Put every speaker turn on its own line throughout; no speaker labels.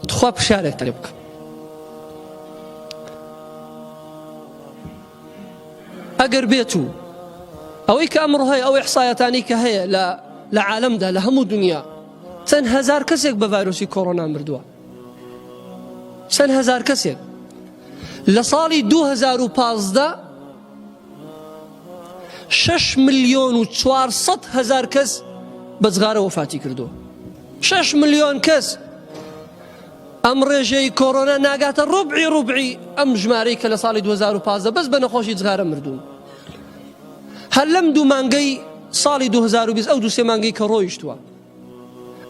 تخوا پرسیارێکتان لێ بکەم ئەگەر بێت و ئەوەی کە ئەمڕۆ هەیە ئەو ئیحسایەتانی کە هەیە لە لە عالەمدا لە هەموو دنیا چەند هەزار کەسێک بە ڤایرۆسی کۆرۆنا مردووە چەند هەزار کەسێک لە ساڵی 2015 6 ملیۆن و 400 هەزار کەس بە جغارە وەفاتی کردووە 6 ملیۆن کەس ئەم ڕێژەی کۆرۆنا ناگاتە ڕوبعی ڕوبعی ئەم ژمارەی کە لە ساڵی 2015 بەس بە نەخۆشی جغارە مردوون هەر لەم دوو مانگەی ساڵی 2020 ئەو دوو سێ مانگەی کە ڕۆیشتووە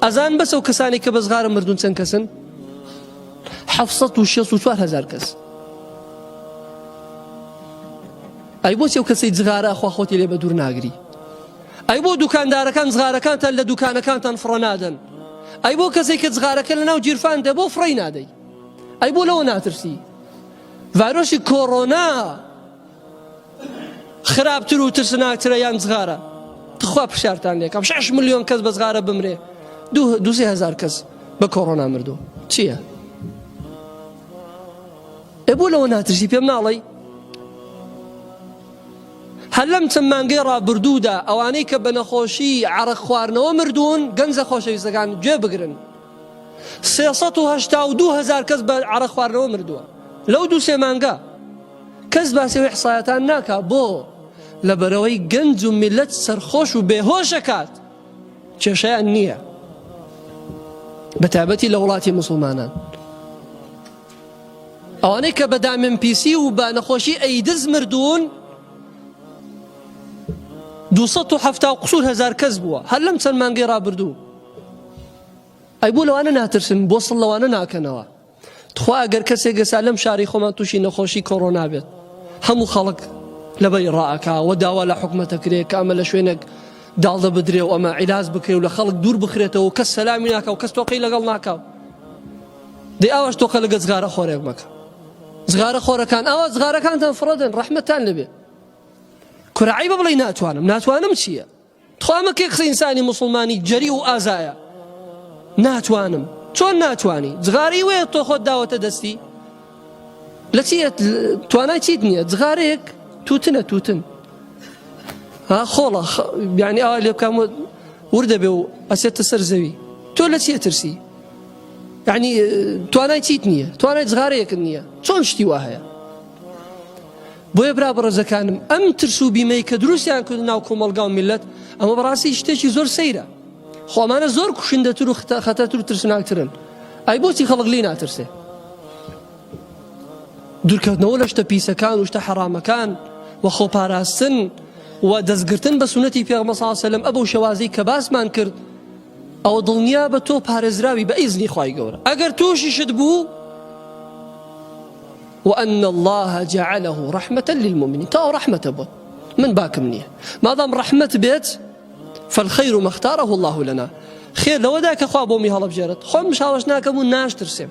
ئەزان بەس ئەو کەسانی کە بە جغارە مردوون چەند کەسن 764 هزار کەس ئەی بۆچی ئەو کەسەی جغارە خوا خۆتی لێ بە دوور ناگری ئەی بۆ دوکاندارەکان جغارەکانتان لە دوکانەکانتان فڕە نادەن ئەی بۆ کەسێک کە جغارەکە لە ناو گیرفان دە بۆ فڕی نادەی ئەی بۆ لەوە ناترسی ڤایرۆسی کۆرۆنا خراپتر و ترسناکترە یان جغارە تخوا پرسیارتان لێکەم 6 ملیۆن کەس بە جغارە بمرێ دو سێ هەزار کەس بە کۆرۆنا مردووە چییە؟ ئێ بۆ لەوە ناترسی پێم ناڵێی؟ هەر لەم چەند مانگەی ڕابردوودا ئەوانەی کە بە نەخۆشی عەرەق خواردنەوە مردوون گەنجە خۆشەویستەکان گوێ بگرن 382 هزار کەس بە عەرەق خواردنەوە مردووە لەو دوو سێ مانگە کەس باسی ئەو ئیحسایەتان ناکا بۆ لەبەرەوەی گەنج و میلەت سەرخۆش و بێهۆشەکات کێشەیان نییە بەتابەتی لە وڵاتی مسلمانان ئەوانەی کە بە دامێن پیسی و بە نەخۆشی ئەیدز مردوون 270 قسوور هزار کەس بووە هەر لەم چەند مانگەی ڕابردوو ئەی بۆ لەوانە ناترسن بۆ سڵ لەوانە ناکەنەوە تخوا ئەگەر کەسێک ئێستا لەم شاری خۆمان تووشی نەخۆشی کۆرۆنا بێت هەموو خەڵک لەبەری ڕائەکا و داوا لە حکومەتە کرێ کە ئەمە لە شوێنێک داڵدە بدرێ و ئەمە عیلاج بکرێ و لە خەڵک دوور بخرێتەوە و کەس سەلامی ناکا و کەس تۆقەی لەگەڵ ناکا و دەی ئاواش تۆقە لەگە جغارە خۆرێک مەکە جغارە خۆرەکان ئاوا جغارەکانتان فڕەدەن ڕەحمەتان لەبێ کورە عەیبە بڵێی ناتوانم ناتوانم چییە؟ تخوا ئەمە کێ قسەی ئینسانی موسڵمانی جەری و ئازایە ناتوانم چۆن ناتوانی جغارەی وەیە تۆ خۆت داوەتە دەستی لە چی توانای چیت نییە جغارەیەک تووتنە تووتن ها خۆڵە یعنی ئەوە لێ بکەم وردە بێ و ئەچێتە سەر زەوی تۆ لە چیە ترسی یعنی توانای چیت نییە توانای جغارەیەکت نییە چۆن شتی وا هەیە بۆیە برا بەڕێزەکانم ئەم ترس و بیمەی کە دروستیان کرد ناو کۆمەڵگا و میللەت ئەمە بەڕاستی شتێکی زۆر سەیرە خۆ ئەمانە زۆر کوشندەتر و خەتەرتر و ترسناکترن ئەی بۆچی خەڵک لێی ناترسێ دوورکەوتنەوە لە شتە پیسەکان و شتە حەرامەکان و خۆپاراستن و دەستگرتن بە سونەتی پێغەمبەر صلی الله علیه و سلم ئەبەو شێوازەی کە باسمان کرد ئەوە دڵنیا بە تۆ پارێزراوی بە ئیزنی خوای گەورە ئەگەر تووشیشت بوو وان اللە جعله رحمە للمومنین تەواو ڕەحمەتە بۆت من باکم نییە مادام ڕەحمەت بێت فالخير ما اختاره الله لنا خێر لەوەدا کە خوا بۆمی هەڵبژێرێت خۆم مشاوەش ناکەم و ناشترسێم.